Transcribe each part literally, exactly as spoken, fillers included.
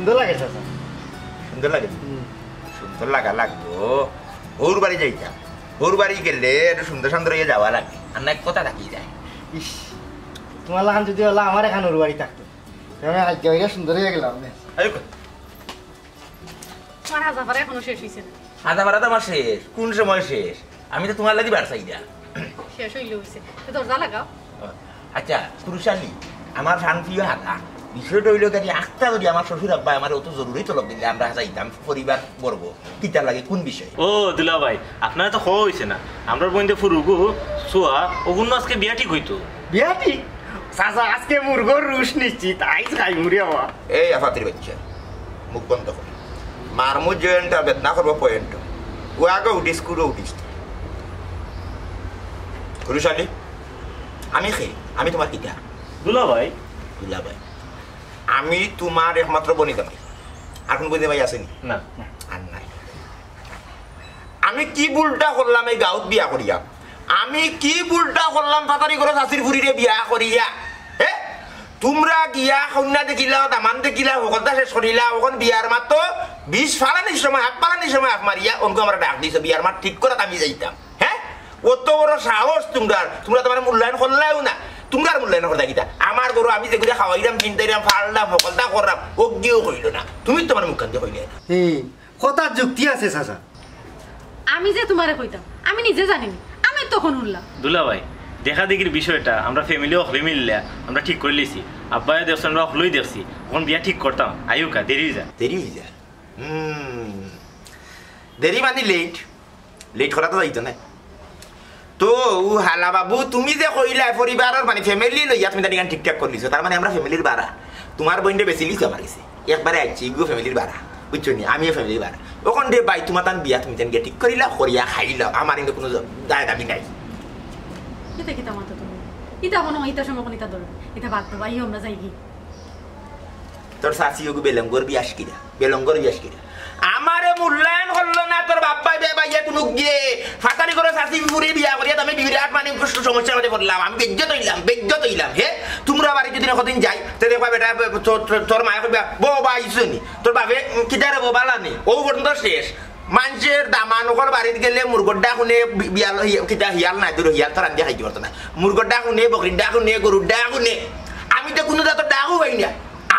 সুন্দর লাগে চাচা। সুন্দর লাগে? হুম। সুন্দর লাগা লাগবো। হউর বাড়ি যাইতাম। হউর বাড়ি গেলে একটু সুন্দর সুন্দর অইয়া যাওয়া লাগে। আর না এক কথা থাকি যায়। ইস, তুমার লাখান যদি অলা আমার এখান হউর বাড়ি থাকতো, তাহলে আজ যাইয়া সুন্দর অইয়া গেলাম। আরে কই? তুমার হাজাপাড়া এখনো শেষ অইছে না। হাজাপাড়া তো আমার শেষ। কোন সময় শেষ? আমি তো তুমার লাগি বার চাই না। শেষ অইলে অইছে। তো দরজা লাগাও। আচ্ছা, পুরুষালী, আমার শান্তিও হালা। বিষয়টা অইলো কি, আখতা যদি আমার শ্বশুর আব্বা আমার অত জরুরি তলব দিলে আমরা যাইতাম পরিবার বর্গ। কিতা লাগে, কোন বিষয়? ও দুলাভাই, আপনারে তো কওয়া অইছে না। আমরার বইনতে ফুরুগু, সুয়া, অগুন আজকে বিয়া ঠিক অইতো। বিয়া ঠিক? চাচা, আজকে মুরগর রুশ নিশ্চিত, আইজ খাইমু রে বাবা। এই আফাতির বাচ্চা, মুখ বন্ধ কর। মারমু জয়েন্ট আর বেদনা করবো পয়েন্ট। ও আগে উঠিস, কুড়ো উঠিস। পুরুষালী, আমি খে, আমি তুমার কিতা? দুলাভাই। দুলাভাই, আমি তুমার একমাত্র বনি জামাই। আর কোন বনি জামাই আছে নি? না। আর নাই। আমি কি ভুলটা করলাম এই গাউত বিয়া করিয়া? আমি কি ভুলটা করলাম ফাতারি ঘরো চাচির ফুরিরে বিয়া করিয়া? হে? তুমরা গিয়া কইন্যা দেখিলাও, দামান দেখিলাও, হকলতা শেষ করিলাও, অখন বিয়ার মাত তো বিশ ফালানির সময়, আফ ফালানির সময় আফ মারিয়া, অনকু আমারে ডাক দিছো, বিয়ার মাত ঠিক করাত আমি যাইতাম। হে? অত বড় সাহস তুমরার, তুমরা তো আমারে মূল্যায়ন করলাও না। তুমরার মূল্যায়ন করতা কিতা? আমার ঘরো আমি যেগুরে খাওয়াইরাম, চিন্তাইরাম, ফালরাম, হকলতা কররাম, অগিও কইলো না। তুমি তো আমার মুখখান দিয়া কইলে না। হুম, কথার যুক্তি আছে চাচা। আমি যে তুমারে কইতাম, আমি নিজে জানি নি, আমি তখন হুনলাম। দুলাভাই, দেখা দেখির বিষয়টা আমরা ফ্যামিলি অকলে মিলিয়া আমরা ঠিক করিলিছি। আব্বায় দেখছইন, আমরা অকলেউ দেখছি, অখন বিয়া ঠিক করতাম, আইউক্কা, দেরি অইযার। দেরি অইযার? হুম, দেরি মানি লেট। লেট করা তো যাইতো নায়। তো, ও হালা বাবু, তুমি যে কইলায় পরিবারর, মানি, ফ্যামিলি লইয়া তুমি তানিখান ঠিকঠাক করিলিছো, তার মানি আমরা ফ্যামিলির বারা। তুমার বইনরে বেচিলিছো আমার গেছে। একবারে আইছি, ইগু ফ্যামিলির বারা। বুঝছো নি? আমিও ফ্যামিলির বারা। অখন রে ভাই, তুমার তান বিয়া তুমি তান গিয়া ঠিক করিলাও, করিয়া খাইলাও। আমার ইনো কুনু দায় দাবি নাই। ইতা কিতা মাতো তুমি? ইতা কুনু, ইতা সময় কুনু ইতা ধরো। ইতা বাদ দেও, আইও আমরা যাইগি। তোর চাচি অগু বেলঙ্গর বিয়াস কিরা, বেলঙ্গর বিয়াস কিরা। আমারে মূল্যায়ন করলো না তোর বাপ্পায় বে ভাইয়া কুনু গিয়ে। ফাতারি ঘরো চাচি ফুরি বিয়া করিয়া তো আমি বিরাট মানি সমস্যার মাঝে পড়লাম। আমি বেইজ্জত অইলাম, বেইজ্জত অইলাম। হে, তুমরা বাড়িত যদি কদিন যাই, তে দেখবা বেটা, তো-, তো-, তোর মায়ে কইবা, "বউ বা আইছো নি?" তোর বাপে, উম, "কিতা রে বউ, বালা নি?" অউ পর্যন্ত শেষ। মানষর দামানকর বাড়িত গেলে মুরগর ডাক হুনে, বি-, বিয়াল, হি-, কিতা হিয়াল নাই, দূর হিয়াল তো রান্ধিয়া খাইতে পারতো না। মুরগর ডাক হুনে, বকরির ডাক হুনে, গরুর ডাক হুনে। আমি তো কুনু জাতর ডাকও পাই না।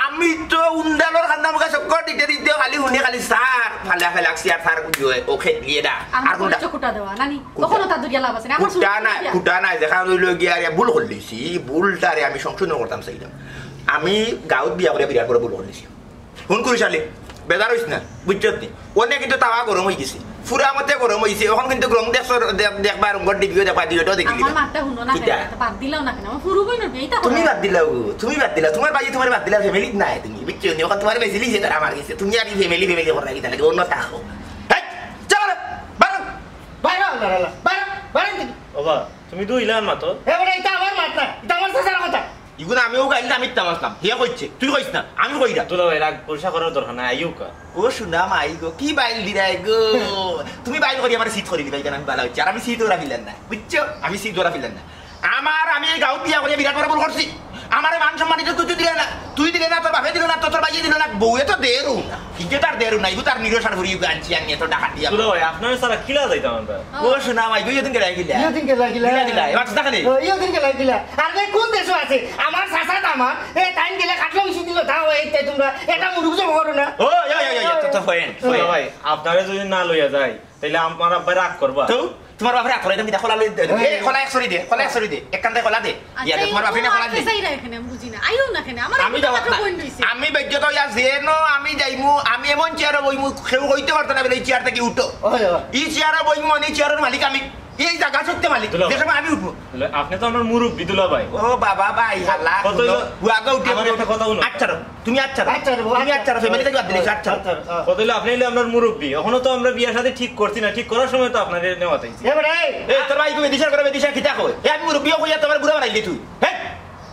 আমি তো উন্ডালর কান্দা মুখা চক্কর দিতে দিতে খালি হুনে খালি সার, ফালা ফেলাক সিয়ার সার কুঞ্জু হয়, ও খেত গিয়ে ডাক। আর কুনটা? খুঁটা দেওয়া, নানি? খুঁটা। অখনো তার দুরিয়া লাভ আছে না? আমার খুঁটা নাই, খুঁটা নাই, দেখা রইল গিয়া আর ভুল করলিছি, ভুলটারে আমি সংশোধন করতাম চাইলাম। আমি গাউত বিয়া করে বিরাট বড় ভুল করলিছি। হুন কুরুশালি, বেজার অইস না, বুঝছত নি? অনেক কিন্তু তাওয়া গরম অই গেছে, ফুরা মতে গরম অইছে। অখন কিন্তু রং দেখছ, দেখ-, দেখবা, রঙর ডিবিও দেখবা, দুইটাও দেখিলি। আমার মাতটা হুনো না কিতা? কেনে? বাদ দিলাও না কেনে? আমার ফুরু বইনর বিয়া, ইতা তুমি বাদ দিলাও গো, তুমি বাদ দিলাও। তুমার ভাইয়ে তুমারে বাদ দিলা, ফ্যামিলিত নাই তুমি, বুঝছো নি? অখন তুমারে বেশি লিখে তারা আমার গেছে। তুমি আর ই ফ্যামিলি, ফ্যামিলি করার কিতা লাগে? অন্য থাকো। হেই, চলো, বারো, বারো, বারো, বারো, বারো, বারো, বারো। ওবা, তুমি তো ইলান মাতো। এ বেটা, ইতা আমার মাত না, ইতা আমার চাচার কথা। ইগুন আমিও গাইল, আমি তামাশলাম। হে কইছে, তুই কইস না, আমি কইরা। দুলাভাই, রাগ গুসা করার দরকার নাই, আইউক্কা। ও সোনা মাই গো, কি বাইল দিরায় গো? তুমি বাইল করি আমারে সিট করি দিবায়, ইখান আমি বালা অইছি। আর আমি সিট ওরা ফিলার না, বুঝছো? আমি সিট ওরা ফিলার না। আমার, আমি এই গাউত বিয়া করিয়া বিরাট বড় ভুল করছি। আমারে মান সম্মান ইজ্জত কিচ্ছু দিলে না, তুই দিলে না, তোর বাপে দিল না, তোর, তোর ভাইয়ে দিল না, বউয়ে তো দেরও না। ইজ্জত আর দেরও না, ইগু তার নিরসার ফুরি ইগু আনছি আমি, এত ডাকাত দিয়া। দুলাভাই, আপনারে ছাড়া কিলা যাইতাম আমরা? ও সোনা মাই গো, ইয়দিন গেলাই গিলা। ইয়দিন গেলাই গিলা। গিলা গিলা, এবার তো দেখা নেই। ও, ইয়দিন গেলাই গিলা। আর রে কোন দেশো আছে? আমার চাচা দামাত, এ, তাইন গেলে কাটলো মিশি দিল, তাও এই, তাই তোমরা এটা মুরুখ জমা করো না। ও, ইয়া, ইয়া, ইয়া, ইয়া, তো, তো, ফয়েন, ফয়েন। ভাই, আপনারে যদি না লইয়া যাই, তাইলে আমার আব্বায় রাগ করবা। তো, তোমার বাপরে রাগ করে, তুমি দেখো, খোলা লই দে। এ, খোলা এক সরি দে, খোলা এক সরি দে, একখান দে খোলা দে। ইয়া দে, তোমার বাপরে না খোলা দে। চাই না এখানে, আমি বুঝি না। আইও না এখানে, আমার আমি একটা যাওয়াত মাত্র না। বোন রইছে। আমি বেজ্জত অইয়া যে ন আমি যাইমু, আমি এমন চেয়ারো বইমু, কেউ কইতে পারতো না বলে, "এই চেয়ার থাকি উঠো।" ওই, ওই। এই চেয়ারো বইমু, মানে এই চেয়ারর মালিক আমি। এই জাগা সত্য মালিক, দুলাভাই। যে সময় আমি উঠবো। দুলা-, আপনি তো আমার মুরব্বি, দুলাভাই। ও বাবা, ভাই, হালা, কত হইলো? হুনো, হুয়াগা উঠে আমার বলো। একটা কথা হুনো। আচ্ছা, রো, তুমি আচ্ছা, রো। আচ্ছা, রো, তুমি আচ্ছা, আচ্ছা, রো, ফ্যামিলি থেকে বাদ দিলে, আচ্ছা, আচ্ছা। আচ্ছা, রো। কত হইলো? আপনি হইলে আপনার মুরব্বি। এখনো তো আমরা বিয়া শাদী ঠিক করছি না, ঠিক করার সময় তো আপনারে নেওয়া চাইছি। এ বেটা, এই। এ, তোর ভাই, তুমি দিশার করে, দিশা কিতা কয়? এ, আমি মুরব্বি হইয়া তোর বুড়া বানাইলি তুই। হ্যাঁ?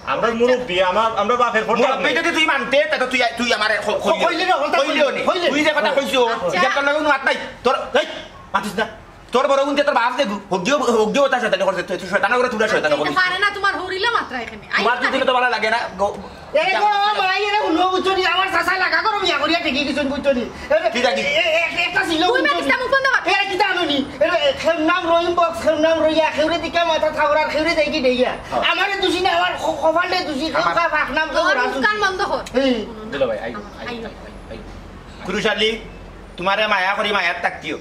আমরা মুরব্বি, আমার, আমরা বাপের ফটো মুরব্বি আপনি। যদি তুই মানতে, তা তো তুই, তুই আমারে ক-, কইলে, কইলে না, কইলেও নে। কইলে। তুই যে কথা কইছো, আচ্ছা। ইটা তোর লগে কোনো মাত নাই। তোর, এই, মাতিস না। তোর বড় বোন যে তোর বাপ দেখু, হগিও, হগিও তা শয়তানি করছে, তুই, তুই শয়তান করে, তুই শয়তান আচ্ছা, করছিস। এটা পারে না, তোমার হরিলা মাত্রা এখানে। আইও তোমার না। দুদিনে তো ভালো লাগে না, গো-, এরে গো, মাই, এরে হুনো, বুঝছো নি? আমার চাচা লাগা করো মিয়া করিয়া ঠেকি গেছইন, বুঝছো নি? এরে, কিতা কি? এ, এ, এ, একটা ছিল, তুই বুঝছো নি? মাতিস না, মুখ বন্ধ কর। এরে কিতা আনো নি? এরে, এ, খেম নাম রহিম বক্স, খেম নাম রইয়া, খেউরে দিকে মাথা থাওরার, খেউরে দেই কি দেইয়া। হ্যাঁ। আমারে দুষি না, আমার খ-, কপালে দুষি, খেউ আমার খা, ফাঁক নাম তো তোর ওরা মুখ কান বন্ধ কর। এই। দুলা ভাই, I, I, I, I, I. কুরুশ আলী, তোমারে মায়া করি, মায়াত থাকতিও।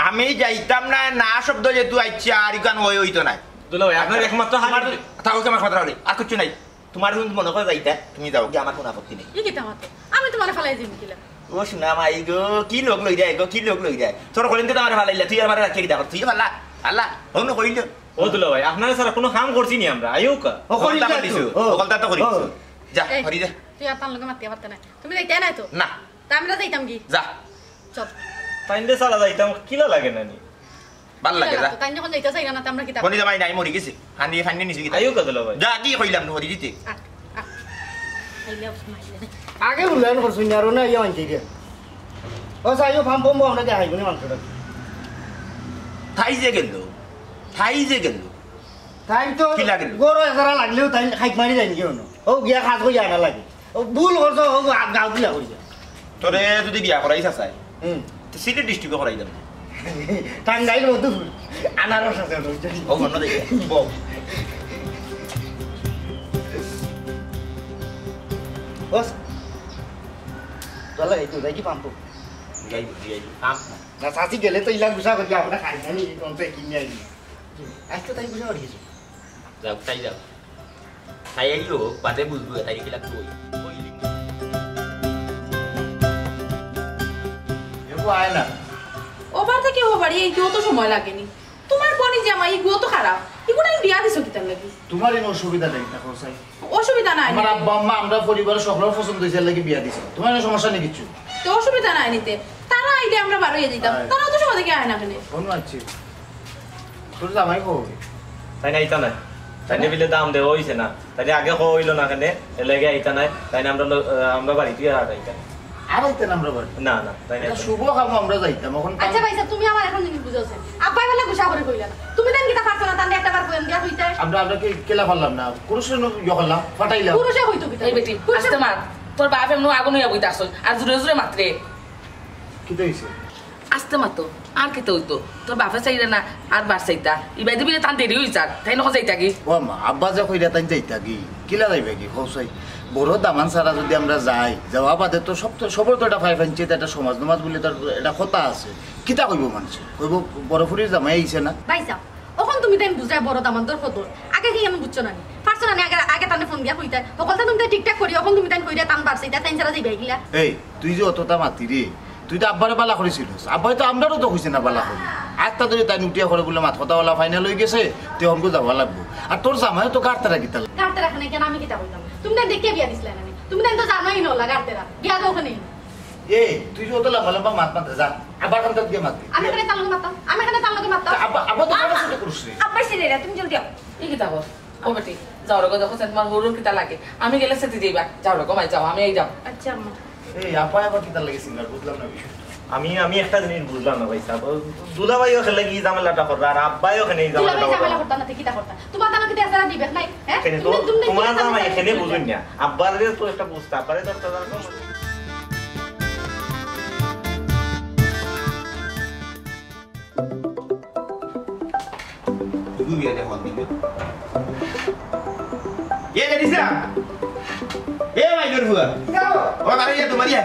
আমি যাইতাম না, না শব্দ যেহেতু আইছে, আর ইখান ওই হইতো না। দুলা ভাই, আপনার একমাত্র হাল তোমার, থাকো, আমার কথা হলে, আর কিচ্ছু নাই। তোমার যদি মনে করে যাইতা, তুমি যাও, কি আমার কোনো আপত্তি নেই। ই কিতা মাতো? আমি তোমারে ফালাই দিমু কিলা? ও সোনা মাই গো, কি লোক লই যায় গো, কি লোক লই যায়? তোর কইলে তো আমার ফালাইলা, তুই আমার রাখিয়া কিতা কর? তুই ফালা, ফালা, হন কইল। ও দুলা ভাই, আপনারে ছাড়া কোনো কাম করছি নি আমরা, আইও কা? ও, করিল হকলতা না করিছো, তো। ও। হকলতা তো করিছো। ও। যা, এই, হরি যা। তুই আর তার লগে মাতিয়া পারতে না। তুমি যাইতে নাই তো? না। তা আমরা যাইতাম কি? যা। চল। তাইনরে ছাড়া যাইতাম, কিলা লাগে না নি? ভালা লাগে, যা। তাই যখন যাইতা চাইরা না, তে আমরা কিতা? বনি জামাই নাই, মরি গেছে। হানি, হানি নিছি কিতা? আইও কা দুলা ভাই। যা, কি কইলাম, মরি দিতে। আ, আ। আইলে অবশ্য মাইলে। আগে মূল্যায়ন করছইন না, আর না ইয়া মানতে দিয়া। ও, চাইও ফাম পম্বো, আমরা দেখাইব না মাংসটা। তাই যে গেল, তাই যে গেল। তাই তো কি লাগে? গরু এছাড়া লাগলেও তাই খাইত মারি যায়নি কেউ না। ও গিয়া কাজ করিয়া আনা লাগে। ও ভুল করছো, ও গা-, গাও দিয়া করিয়া। তোরে যদি বিয়া করাই চাচাই, হুম। তো সিলেট ডিস্ট্রিক্টে করাই দেন। টাঙ্গাইল মধুপুর, আনারস আছে ওটা, বুঝছো? ও, মনে দেখে। বউ। বস। চলে, এই তো যাই কি পাম্প? যাই, যাই, পাম্প না। না, চাচি গেলে তো ইলা গুছা করি আমরা খাই না, নি, কোন তো কিনে আইনি। আজ তো তাই গুছা করি গেছি। যাও, তাই যাও। তাই আইও, বাদে বুঝবো, তাই কিলা কই। এগো আয় না। ওবার থেকে ও বাড়ি এইতেও তো সময় লাগেনি। তোমার বনি জামাই ইগুও তো খারাপ। ইগুরে বিয়া দিছো কিতার লাগি? তোমার এই অসুবিধা নাই, দেখো চাই। অসুবিধা নাই। আমার আব্বা আম্মা আমরা পরিবারের সকলের পছন্দ হয়েছে, এর লাগি বিয়া দিছে। তোমার এই সমস্যা নেই কিচ্ছু। তো অসুবিধা নাই নিতে। তারা আইলে আমরা বারোই যাইতাম। আয়। তারাও তো সময় থেকে আয় না কেনে। ফোন মারছি। তোর জামাই কই? তাই না, ইতা না। তাই না বিলে দাম দেওয়া হইছে না। তাই আগে কওয়া হইলো না কেনে, এর লাগি আইতা নাই। তাই না আমরা লো-, আহ, আমরা বাড়ি থেকে আর আইতা না। আর আইতা না আমরা বাড়ি? না, না, তাই না। এটা শুভ কাম, আমরা যাইতাম। এখন আচ্ছা ভাই সাহেব, তুমি আমার এখন জিনিস বুঝাও স্যার। আব্বাই বলে গুসা করে কইলা না। তুমি দেন কিতা পারছো না, তাহলে একটা বার কইন দিয়া কইতে। আমরা, আমরা কি কেলা পারলাম না? পুরুষের নু-, ইয়ে করলাম, ফাটাইলাম। পুরুষে হইতো কিতা? এই বেটি, পুরুষে আস্তে মাত। তোর বাপ এমন আগুন হইয়া বইতে আসল, আর জুরে জুরে মাতরে। কিতা হইছে? আস্তে মাতো, আর কিতা হইতো? তোর বাপে চাইরে না, আর বার চাইতা। ইবাইদি বিলে তান দেরি হই যার, তাই নখন যাইতা কি? ও মা, আব্বা যে কইরা তাই যাইতা কি? কিলা যাইবা কি? কও চাই। বড় দামান ছাড়া যদি আমরা যাই, যাওয়া বাদে তো সব তো, সবর তো একটা ফাই ফাইনছে, একটা সমাজ নমাজ বলে তার একটা কথা আছে। কিতা কইব মানুষে? কইব বড় ফুরির জামাই আইছে না? ভাই সাহেব, অখন তুমি তাই বুঝায় বড় দামান্দর কদর। আগে কি আমি বুঝছো না নি? পারছো না নি? আগে, আগে তানে ফোন দিয়া কইতায়। হকলতা তুমি তাই ঠিকঠাক করি, অখন তুমি তাই কইরা তান বার চাইতা, তাই ছাড়া যাইবা কিলা? এই, তুই যে অতটা মাতি রে, তুই তো আব্বারে বালা করেছিলস। আব্বাই তো আমরারও তো কইছে না বালা করি। আত্মা ধরে তাই উঠিয়া করে বলে মাত কথা বলা ফাইনাল হয়ে গেছে, তুই অঙ্ক যাওয়া লাগবো। আর তোর জামাইও তো গাড়তে রাখি তাহলে। গাড়তে রাখে না কেন? আমি কিতা কইতাম? তুমি তাই দেখে বিয়া দিছিলে না নি? তুমি তাই তো জানোই নলা গাড়তে রাখ। বিয়া তো ওখানেই। এ, তুই যে অত লম্বা লম্বা মাত মাতে যা। আবার কান্তাত গিয়ে মাত। আমি এখানে তার লগে মাতাম, আমি এখানে তার লগে মাতাম। আব্বা, আব্বা তো বড় ছোট পুরুষ রে। আব্বা ছেলে রে, তুমি জলদি আও। এই কিতা কর? ও বেটি, যাও রে গো, দেখো সে তোমার হরুর কিতা লাগে। আমি গেলে সেটি দিবা। যাও রে গো, মাই যাও, আমি এই যাও। আচ্ছা আম্মা। এই আপা আবার কিতা লাগে সিঙ্গার, বুঝলাম না বিষয়টা। আমি, আমি একটা জিনিস বুঝলাম না ভাই সাহেব। ও দুলাভাইও খেলে কি ঝামেলাটা কররা, আর আব্বাইও খেলে এই ঝামেলাটা দুলাভাই কররা। ঝামেলা করতা না, তে কিতা করতা? তোমার দাম কিতা এছাড়া দিবে নাই? হ্যাঁ? এখানে তো তুমি, তুমি তোমার জামাই এখানে বুঝুন না। আব্বারে তো একটা বুঝতা, আব্বারে তো একটা জামাই। দুই বিয়া দেখো দিবে। এ লেডিসা। এ ভাই গরুয়া। ও মারে ইয়া তোমার ইয়া।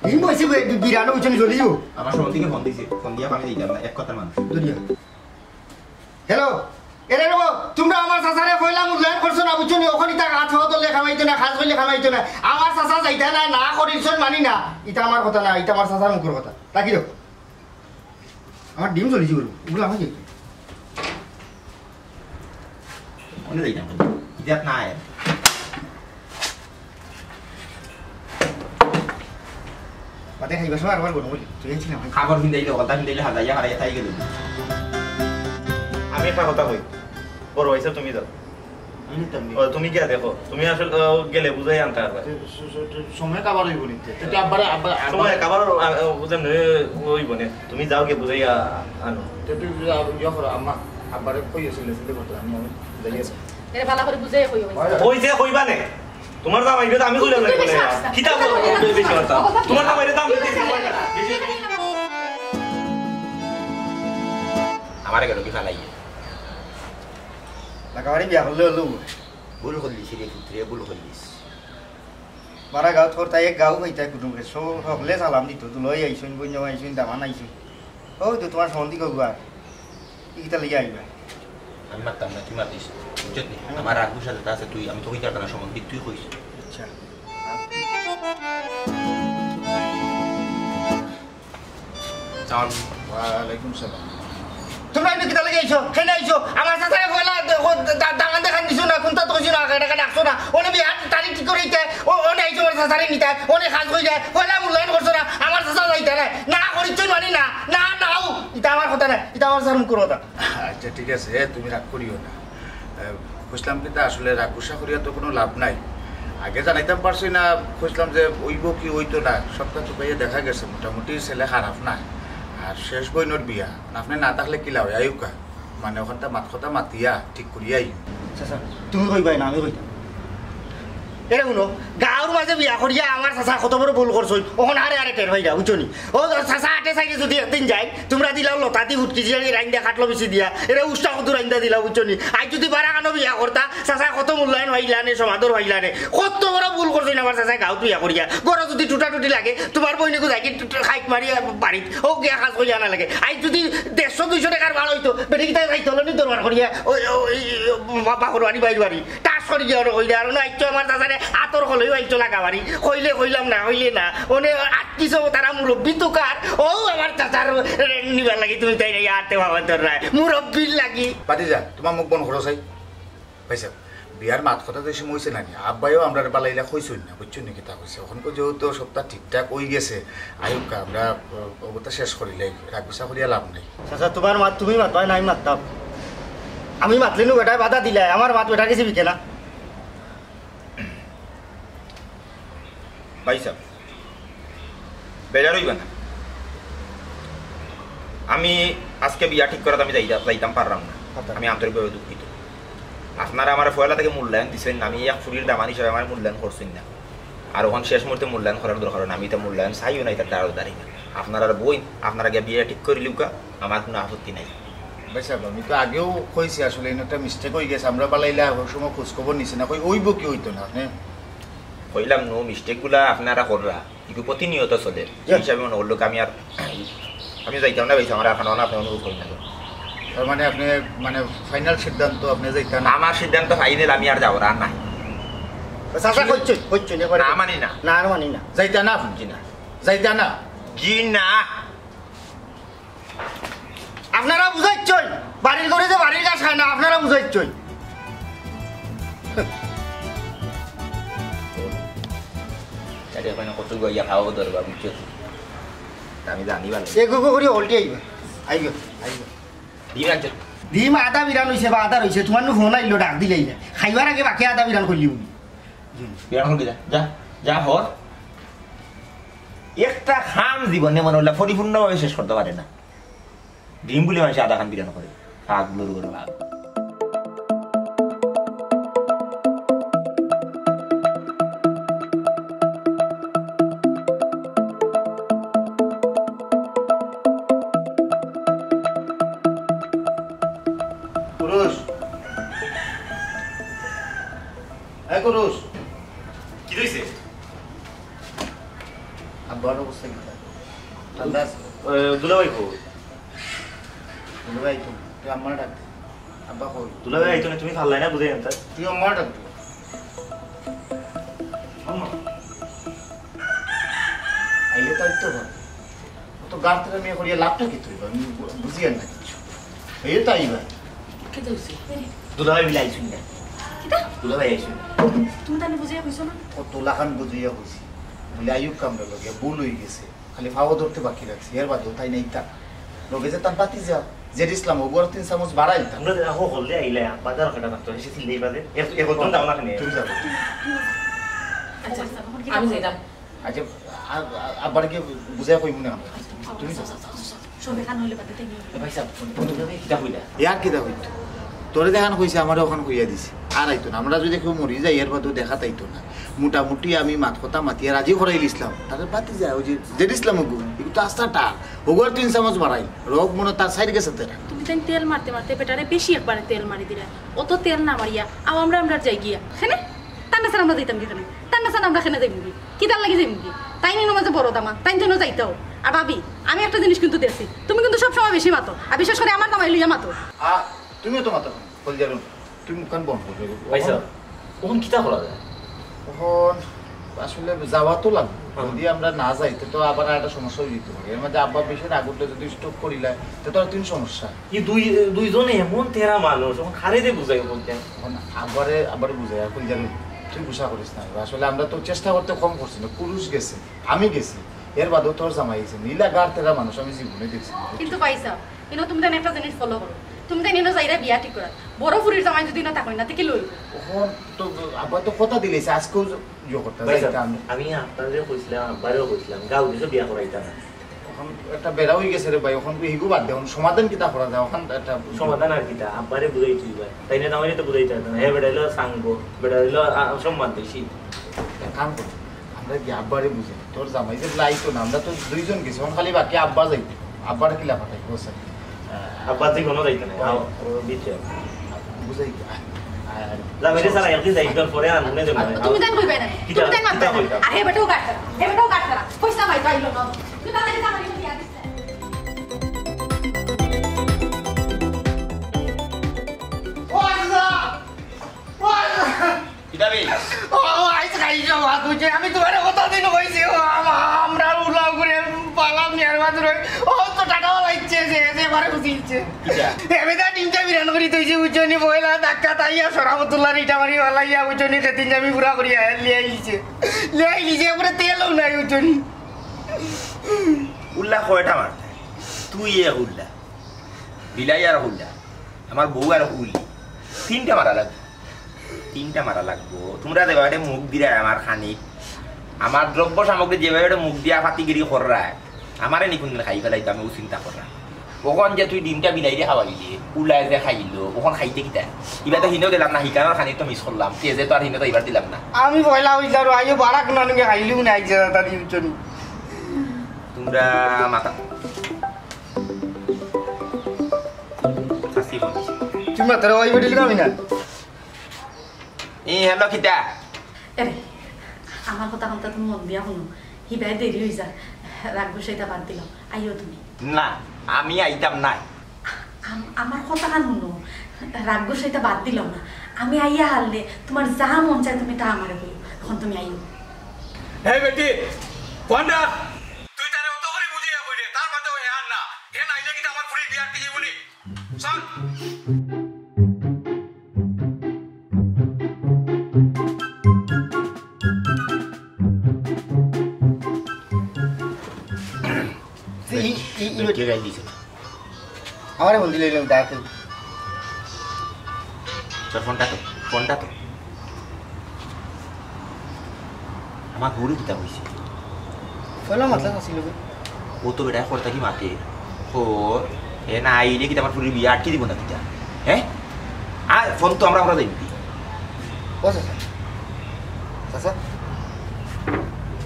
এই বসে বি-, বি-, বিরানো উঠে নি চলিও। আমার সঙ্গে থেকে ফোন দিছে। ফোন দিয়া আমি দিতাম না। এক কথার মানুষ। দুনিয়া। হ্যালো, এরে রে, তোমরা আমার চাচারে পয়লা মূল্যায়ন করছো না, বুঝছো নি? ওখানে তার হাত হওয়া ধরলে খামাইতো না, খাস করলে খামাইতো না। আমার চাচা যাইতা না, না করিলছন মানি না। ইটা আমার কথা না, ইটা আমার চাচার মুখের কথা। তাকি রো। আমার ডিম চলেছি বলবো, ওগুলো আমার কি? মনে যাই না, ইজাত না আয়। বাদে খাইবার সময় আরবার গরম করি, তুই আনছি না ভাই। কাপড় পিন্দাইলে, কথা পিন্দাইলে, হাজাইয়া হারাইয়া তাই গেল। আমি একটা কথা কই, বড় হইছে তুমি যাও। আমি নিতাম নি। ও, তুমি গিয়া দেখো, তুমি আসলে, ও, গেলে বুঝাই আনতে পারবে। স-, স-, স-, সময় কাবার হইব নিতে। তে তুই আব্বারে, আব্বা, আব্বা সময় কাবার, আ, আ, বুঝেন, এ, হইব নে। তুমি যাও গিয়ে বুঝাই আ-, আনো। তে তুই যা, ইয়া করো, আম্মা। আব্বারে কই আছিল, চিন্তা করতে আমি, আমি যাই আর। এরে ভালা করি বুঝাই কইও। কইছে কইবা নে। তুমার জামাইরে তো আমি কইলাম না। তুই বেশি মাতছ না। কিতা কইবা? তুই বেশি মাতছ। তুমার জামাইরে তো আমি কইছি। আমারে গেল কি ফালাই? লাগাবাড়ি বিয়া করলে অইলো। ভুল করলিস রে পুত্রে, ভুল করলিস। বারা গাঁওত করতা এক গাঁও কইতা কুটুমরে, সব হকলে সালাম দিত, দুলই আইছইন, বইন আইছইন, দামান আইছইন। অউ তো তুমার সম্বন্ধী কগুয়ার। ইতা লইয়া আইবা। আমি মাততাম না, তুই মাতিস। বুঝছত নি? আমার রাগ গুসা যেটা আছে তুই, আমি তো কইতাম না সম্বন্ধী, তুই কইস। আচ্ছা। সালাম। ওয়ালাইকুম সালাম। তুমরা ইনো কিতা লাগি আইছো? কেনে আইছো? আমার চাচারে পয়লা দে-, ও দা-, দামান দেখান দিছো না, কুনতা তো কইছো না, এটা ডাকছো না। অনে বিয়ার তারিখ ঠিক করিতে, ও, অনে আইছো আমার চাচারে নিতা, অনে কাজ করি যায়, পয়লা মূল্যায়ন করছো না, আমার চাচা যাইতা না। না করিচ্ছইন মানি না, না, নাও। ইটা আমার কথা না, ইটা আমার চাচার মুখর কথা। আচ্ছা, ঠিক আছে, তুমি রাগ করিও না। আহ, কইছিলাম কিতা, আসলে রাগ গুসা করিয়া তো কুনু লাভ নাই। আগে জানাইতাম পারছি না, কইছিলাম যে অইবো কি অইতো না, সবটা তো পাইয়া দেখা গেছে মোটামুটি ছেলে খারাপ না। আর শেষ বইনর বিয়া, আপনে না থাকলে কিলা অয়, আইউক্কা। মানে অখানতা মাত কথা মাতিয়া ঠিক করিয়া আইও। চাচা, তুমি কইবায় না, আমি কইতাম। এরে হুনো, গাঁওর মাঝে বিয়া করিয়া আমার চাচা কত বড় ভুল করছইন, অখন আরে আরে টের পাইরা, বুঝছো নি? ও চাচা আটে সাইডে যুদি একদিন যাই, তুমরা দিলাও লতা দি হুটকি দিয়া, রাইন্দা কাটলো বিচি দিয়া, এরে উষ্টা কদু রাইন্দা দিলাও, বুঝছো নি? আইজ যুদি বারা কানো বিয়া করতা, চাচা কত মূল্যায়ন পাইলা নে, সমাদর পাইলা নে। কত বড় ভুল করছইন আমার চাচায় গাঁওত বিয়া করিয়া। ঘরো যুদি টুটা টুটি লাগে, তুমার বইনগু যাই কি টুটা খাইক মারি বাড়িত, ও গিয়া কাজ করিয়া আনা লাগে। আইজ যুদি দেড়শো দুইশো টেকার ভাড়া অইতো, বেটি কিতা যাইতো নি দরবার করিয়া, ওই, ওই, ওই, বা-, বাপর বাড়ি, বাইর বাড়ি। ঠাস করি গিয়া ওরে কইলে, আর না, আইচ্ছ আমার চাচারে আতর কলেও আইচ্ছ লাগাবাড়ি। কইলে কইলাম না, কইলে না। অনে আটকিছো তারা মুরব্বি তুকার। ও আমার চাচার নিবার লাগি তুমি তাই নাই আটতে বাবা তোর রায়। মুরব্বির লাগি। বাতিজা, তুমার মুখ বন্ধ করো চাই। ভাইসাব, বিয়ার মাত কথা তো সময় অইছে না নি? আব্বায়ও আমরারে বালাইলা কইছইন না, বুঝছো নি কিতা কইছে? অখন কই যেহেতু সবটা ঠিকঠাক অই গেছে, আইউক্কা, আমরা, আহ, অগোতা শেষ করিলাই, রাগ গুসা করিয়া লাভ নাই। চাচা, তুমার মাত তুমি মাতবায় না, আমি মাততাম। আমি মাতলে নু বেটায় বাধা দিলায়, আমার মাত বেটার গেছে বিকে না। ভাইসাব, বেজার অইবা না। আমি আজকে বিয়া ঠিক করাত আমি যাইতা-, যাইতাম পারলাম না। আচ্ছা। আমি আন্তরিকভাবে দুঃখিত। আপনারা আমারে পয়লা থাকি মূল্যায়ন দিছইন না, আমি এক ফুরির দামান হিসাবে আমারে মূল্যায়ন করছইন না। আর অখন শেষ মুহূর্তে মূল্যায়ন করার দরকার অয় না, আমি ইতা মূল্যায়ন চাইও না, ইতার দ্বারও দাঁড়ি না। আপনারার বইন, আপনারা গিয়া বিয়া ঠিক করিলিউক্কা, আমার কুনু আপত্তি নাই। ভাইসাব, আমি তো আগেও কইছি, আসলে ইনো একটা mistake অই গেছে, আমরা বালাইলা অউ সময় খোঁজ খবর নিছি না, কই অইবো কি অইতো না, আপনে? কইলাম নু, mistake গুলা আপনারা কররা, ইগু প্রতিনিয়ত চলের। জি। এই হিসাবে মনে করলো কি আমি আর, আমি যাইতাম না, ভাইসাব, আমার আর খানো না, আপনে অনুরোধ করইন না। তার মানে আপনে, মানে, final সিদ্ধান্ত আপনে যাইতা না? আমার সিদ্ধান্ত final, আমি আর যাওয়ার আর নাই। চাচা, কইছইন, কইছইন, এবারে না, মানি না। না, আর মানি না। যাইতা না আপনে? জি না। যাইতা না? জি না। আপনারা বুঝাইছইন, বাড়ির ঘরে যে বাড়ির ঘাস খায় না, আপনারা বুঝাইছইন। আরে, ওখানে কত গইয়া খাওয়া দরকার, বুঝছো তো? আমি জানি ভালো। এগু গু করি উল্টি আইবা। আইবা, আইবা। ডিম আনছো? ডিম আধা বিরান অইছে বা আধা রইছে, তুমার নু ফোন আইলো, ডাক দিলাইলা। খাইবার আগে বাকি আধা বিরান করলি উনি। বিরান করবি যা, যা, যা হর। একটা কাম জীবনে মনে অইলে পরিপূর্ণভাবে শেষ করতে পারে না। ডিম বুলি মানষে আধা খান বিরান করে। পাগলর ঘরে পাগল। পুরুষ। এ পুরুষ। কিতা অইছে? আব্বার অবস্থা কিতা? ঠান্ডা আছে? এ, দুলাভাই কই? দুলাভাই তো, তুই আম্মারে ডাক দে। আব্বা কই? দুলাভাই আইতো না, তুমি পারলায় না বুঝাই আনতা। তুই আম্মারে ডাক দে। আম্মা। আইলে তো আইতো পারে। অত গার তেরা মেয়ে করিয়া লাভটা কিতা অইবো? আমি বু-, বুঝিয়ার না কিচ্ছু। এই তো আইবা। কিতা অইছে? দুলাভাই বিলে আইছইন না। কিতা? দুলাভাই আইছইন না। তুমি তানে বুঝাইয়া কইছো না? কত লাখান বুঝাইয়া কইছি। বলে, আইউক্কা আমরার লগে, ভুল অই গেছে। খালি পাও ধরতে বাকি রাখছি, এর বাদেও তাই নাই তা। লগে যে তার ভাতিজা, জেড ইসলাম, অগুরে তিন চামচ বাড়াইল তা। আমরা দেখো হলে আইলে, বাজার ঘাটা থাকতো, এসে চিল্লাই বাজে। এর, এর বদল দাও না কেনে? তুমি যাও। আচ্ছা, আমি যাইতাম। আচ্ছা, আ-, আ-, আব্বারে গিয়া বুঝাইয়া কইমু নে আমরা। তুমি যাও। তবে কান হইলে বাদে তাই নিয়ে। এ ভাই সাহেব, ফোন, ফোন ধরে ভাই, কিতা কইলা? ইয়ার কিতা কইতো? তোরে যেখান কইছে, আমারে ওখান কইয়া দিছে। আর আইতো না। আমরা যদি কেউ মরি যাই, এর বাদেও দেখা তাইতো না। মোটামুটি আমি মাত কথা মাতিয়া রাজি করাইল ইসলাম। তারে বাতি যায়, ওই যে জেড ইসলাম ওগু, এগু তো আস্তা টার। ওগু আর তিন চামচ বাড়াই। রোগ মনে তার সাইড গেছে তেরা। তুমি তাই তেল মারতে মারতে বেটারে বেশি একবারে তেল মারি দিলা। অত তেল না মারিয়া, আও আমরা, আমরা যাই গিয়া। কেনে? তার না স্যার আমরা যাইতাম কি কেনে? তার না স্যার আমরা কেনে যাইমু কি? কিতার লাগি যাইমু কি? তাই নিনো মাঝে বড় দামা, তাই জন্য যাইতাও। আর ভাবি, আমি একটা জিনিস কিন্তু দেখছি, তুমি কিন্তু সব সময় বেশি মাতো, আর বিশেষ করে আমার জামাই লইয়া মাতো। আ, তুমিও তো মাতো, কলজারুন, তুমি মুখখান বন্ধ করবে। ভাই সাহেব, অখন কিতা করা যায়? অখন আসলে যাওয়া তো লাগবো। হ্যাঁ। যদি আমরা না যাই, তে তো আবার একটা সমস্যা হয়ে যেতে পারে। এর মধ্যে আব্বা বেশি রাগ উঠলে যদি স্ট্রোক করিলায়, তে তো আর তিন সমস্যা। এই দুই, দুইজনে এমন তেরা মানুষ, অখন কারে দে বুঝাই বলতেন? অখন আব্বারে, আব্বারে বুঝাই, আর কলজারুন, তুই গুসা করিস না। আসলে আমরা তো চেষ্টা করতে কম করছি না, পুরুষ গেছে, আমি গেছি, এর বাদেও তোর জামাই গেছে। নীলা গার তেরা মানুষ আমি জীবনে দেখছি না। কিন্তু ভাই সাহেব, ইনো তুমি তাই একটা জিনিস ফলো করো। তুমি তাই ইনো যাইরা বিয়া ঠিক করা। বড় ফুরির জামাই যদি না থাকই না, তে কি লই? অখন তো আব্বা তো কথা দিলাইছে, আজকেও জ-, ইয়ে করতে ভাই সাহেব, যাইতাম। আমি আপনারে কইছিলাম, আব্বারেও কইছিলাম, গাঁও দিছো বিয়া করাইতা না। অখন একটা বেড়া হয়ে গেছে রে ভাই, অখন হিগু বাদ দে, অখন সমাধান কিতা করা যায়? অখন একটা সমাধান আর কিতা, আব্বারে বুঝাই তুই ভাই। তাই না, জামাইরে তো বুঝাইতে পারতো না। হে বেটা হইলো সাঙ্গ, বেটা হইলো, আ, সম্মান বেশি। এক কাম কর, আমরা কি আব্বারে বুঝাই? তোর জামাই যে লাইতো না, আমরা তো দুইজন গেছি, অখন খালি বাকি আব্বা যাইতো। আব্বার কি লাফাটাই, বলছে? আব্বা যে কোনো যাইতো না, আও, ও দিতে। বুঝাই কি? আ, আ, জামাইরে সারা একদিন যাইতো, পরে আর মনে দেবো না। তুমি তাই কইবে না। কিতা, তুমি তাই মারবে কিতা না। কইতাম? আর হে বেটাও কাটতারা, হে বেটাও কাটতারা। কইস না ভাই, তাই হলো না। তুমি তাড়াতাড়ি জামাইরে দিয়া দিস। ও আল্লাহ! ও আল্লাহ! কিতা বে? ও, ও, আইজ খাইছো ভাত বুঝে। আমি তোমারে কতদিন কইছি, ও, আম-, আমরা উলাও করে বালা মিয়ার বাদ রই। ও, তো টাটা বালা ইচ্ছে যে, যে এবারে খুশি ইচ্ছে। কিতা? এবে তা তিনটা বিরান করি তৈছে, বুঝছো নি? পয়লা ধাক্কা তাইয়া সরাবতুল্লার ইটা মারি বালাইয়া, বুঝছো নি? সেদিন আমি পুরা করিয়া লিয়া আইছে। লিয়া আইছে, এবারে তেলও নাই, বুঝছো নি? উল্লা কয়টা মারতে? তুই এ উল্লা। বিলাই আর উল্লা। আমার বউ আর উল্লি। তিনটা মারা লাগবো। তিনটা মারা লাগবো। তোমরা যেভাবে মুখ দিরায় আমার খানিক, আমার দ্রব্য সামগ্রী যেভাবে মুখ দিয়া ফাতিগিরি কররায়, আমারে নি কোনদিন খাই ফেলাইতো, আমি ও চিন্তা কররাম। অখন যে তুই ডিমটা বিলাইরে খাওয়াইলে, উলায় যে খাইলো, অখন খাইতে কিতা? ইবা তো হিনো গেলাম না, হিকানোর খানিক তো মিস করলাম, তেজে তো আর হিনো তো ইবার দিলাম না। আমি পয়লা অইলাম, আইও বারাক নানুকে খাইলিও না, এক জায়গা তারি উঠছো নি। তোমরা মাথা খাসি বলছি। তুমি মাত্র ওই বেটিল কামি না। এ, হ্যালো, কিতা? এরে, আমার কথা কান্তা তুমি মন দিয়া হুনো। হিবায় দেরি হই যা। রাগ গুসাইতা বাদ দিলাম। আইও তুমি। না, আমি আইতাম নায়। আম-, আমার কথা কান হুনো। রাগ গুসাইতা বাদ দিলাম না। আমি আইয়া হারলে তোমার যা মন চায় তুমি তা আমারে কইও। এখন তুমি আইও। এই বেটি, কোনটা? তুই তারে অত করে বুঝিয়া কইলে, তার বাদে ওই আর না। হে নাইলে কিতা আমার ফুরির বিয়া আটকি যাইবো নি? চল। এই, এই, এই, কে গাইল দিছে? আমারে ফোন দিলে, এরকম ডাকে। তোর ফোনটা তো, ফোনটা তো। আমার গরু কিতা কইছে? ফোন মাতলা আছিল গো। ও তো বেটায় কথা কি মাতে? ও, এ না আইলে কিতা আমার ফুরির বিয়া আটকি দিব না কিতা? হ্যাঁ? আর ফোন তো আমরা, আমরা দেখবি। ও চাচা, চাচা,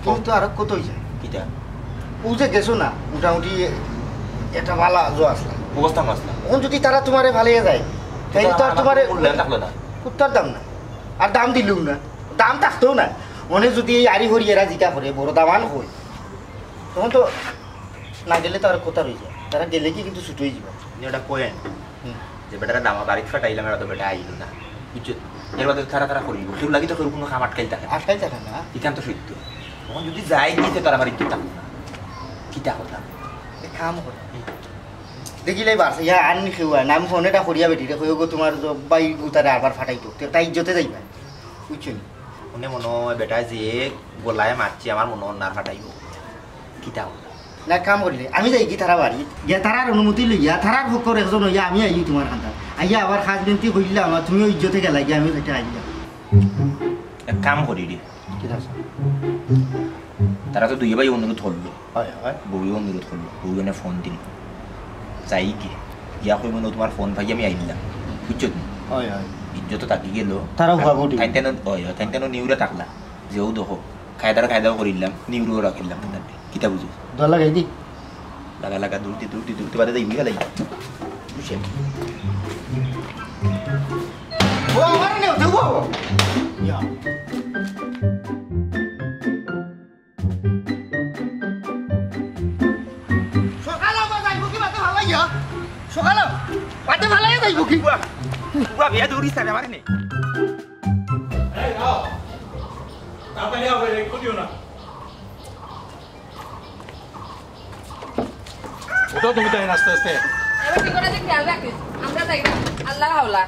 তুমি তো আরো কত হইছে? কিতা? ও যে গেছো না, মোটামুটি একটা ভালা জো আসলা। অবস্থা না আসলা। এখন যদি তারা তোমারে ভালিয়ে যায়, তাইলে তো আর আমার তোমারে মূল্য থাকলো না। উত্তর দাম না। আর দাম দিলেও না। দাম থাকতেও না। মনে যদি এই আরি হরি এরা জিকা করে, বড় দামান কই, তখন তো না গেলে তো আর কথা রই যায়। তারা গেলে কি কিন্তু ছুট হয়ে যাবে। এটা কয়েন। হুম। যে বেটারা দামা বাড়িত ফাটাইলাম, এরা তো বেটা আইলো না। বুঝছো? এর বাদে তারা তারা করিব। কেউ লাগি তো কেউ কোনো কাম আটকাইল থাকে না। আটকাইল থাকে না। ইখান তো সত্য। তখন যদি যাই গিয়ে তারা আমার ইজ্জত থাকলো না। কিতা কথা? এ কাম করে। হুম। দেখিলাই বাস, ইয়া আন কেউ আন। আমি ফোন এটা করিয়া বেটিরে কইও গো, তোমার জ-, ভাই গুতারে আবার ফাটাইতো। তে তাই ইজ্জতে যাইবা। বুঝছো নি? মনে মনে হয় বেটা যে গলায় মারছে, আমার মনে হয় না ফাটাইবো। কিতা কথা? না, কাম করিলে আমি যাই কি তারা বাড়ি, গিয়া তারার অনুমতি লইয়া, তারার পক্ষর একজন হইয়া আমি আইও তোমার কান্দাত। আইয়া আবার খাস বিনতি করিলাম, আর তুমিও ইজ্জতে গেলা গিয়া, আমিও সেটা আইলাম। এক কাম করি রে। কিতা আছে? তারা তো দুইয়ে ভাই অনুরোধ করলো। হয়, হয়। বউয়ে অনুরোধ করলো, বউয়ে ফোন দিল। যাইগি, গিয়া কইমু নু তুমার ফোন পাইয়া আমি আইলাম, বুঝছো নি? অয়, অয়। ইজ্জত থাকি গেল। তারা হুয়া গুটি। তাইন তেন, অয়, অয়, তাইন তেন নিউরা থাকলা, যেও দেখো, কায়দার কায়দাও করিলাম, নিউরও রাখিলাম, তাইন কিতা বুঝো? দোয়া লাগাই দি। লাগা, লাগা, দৌড় দি, দৌড় দি, দৌড় দি, বাদে যাইবি, গেলাই। বুঝছে? ও, আমার নেও, দেবো। ইয়া। সকালে আবার যাইবো কি বাদে ভালাইয়া? সকালে বাদে ভালাইয়া যাইবো কি? বুয়া, বুয়া, বিয়া দৌড়িস না, আমার নেই। এই, আও। তাড়াতাড়ি আও, এই, খুলিও না। উঠো তুমি তাই আস্তে আস্তে। এবার কি করে যে খেয়াল রাখিস? আমরা যাই না। আল্লাহর হাওলা।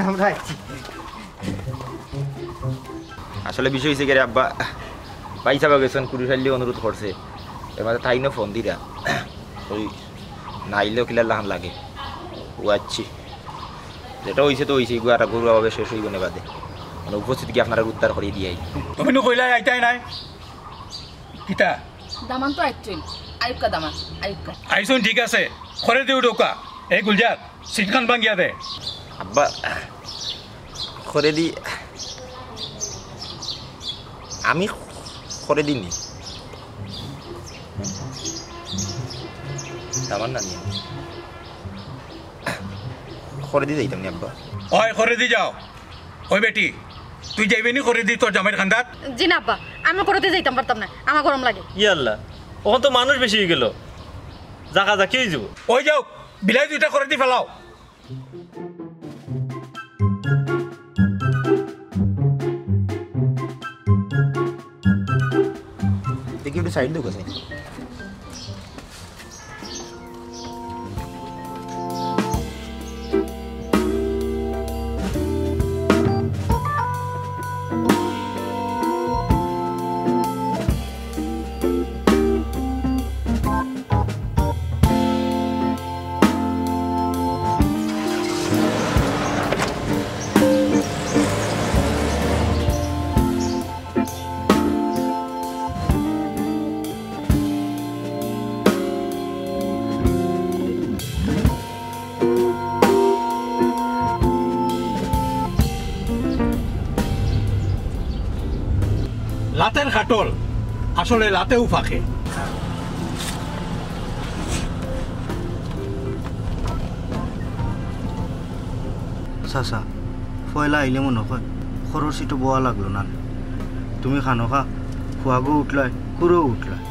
আমরা আইছি। আসলে বিষয় হইছে কি রে আব্বা, ভাই সাহেব গেছেন, কুড়ি সাইলে অনুরোধ করছে, এর মাঝে তাইনও ফোন দিরা, ওই নাইলেও কিলার লাখান লাগে, ও আচ্ছি, যেটা হইছে তো হইছে, এগুলো আর ঘরোয়া ভাবে শেষ হইব না বাদে, মানে উপস্থিত গিয়ে আপনারা উদ্ধার করে দিয়ে আই। তুমি নু কইলাই আইতাই নাই, কিতা? দামান তো আইছইন, আইউক্কা দামান, আইউক্কা। আইছইন ঠিক আছে, করে দিও ঢোকা। এই গুলজার, সিটখান ভাঙ্গিয়া দে। আব্বা, করে দি, আমি করে দিনি। দামান না নিয়ে। করে দি যাইতাম নি আব্বা। ওই করে দি যাও। ওই বেটি, তুই যাইবে নি করে দি তোর জামাইর খান্দাত? জি না আব্বা, আমি করতে যাইতাম পারতাম না, আমার গরম লাগে। ইয়া আল্লাহ, ওখান তো মানুষ বেশি হয়ে গেল, জাগা জাকি হয়ে যাব। ওই যাও, বিলাই দুইটা করে দি ফেলাও। দেখি একটু সাইড দেখো, সাইড। লাতের কাটল আসলে লাতেও ফাঁকে। চাচা, পয়লা আইলে মনে হয় খরচ একটু বওয়া লাগলো না। তুমি খানো খা, খুয়াগো উঠলায়, কুড়ো উঠলায়।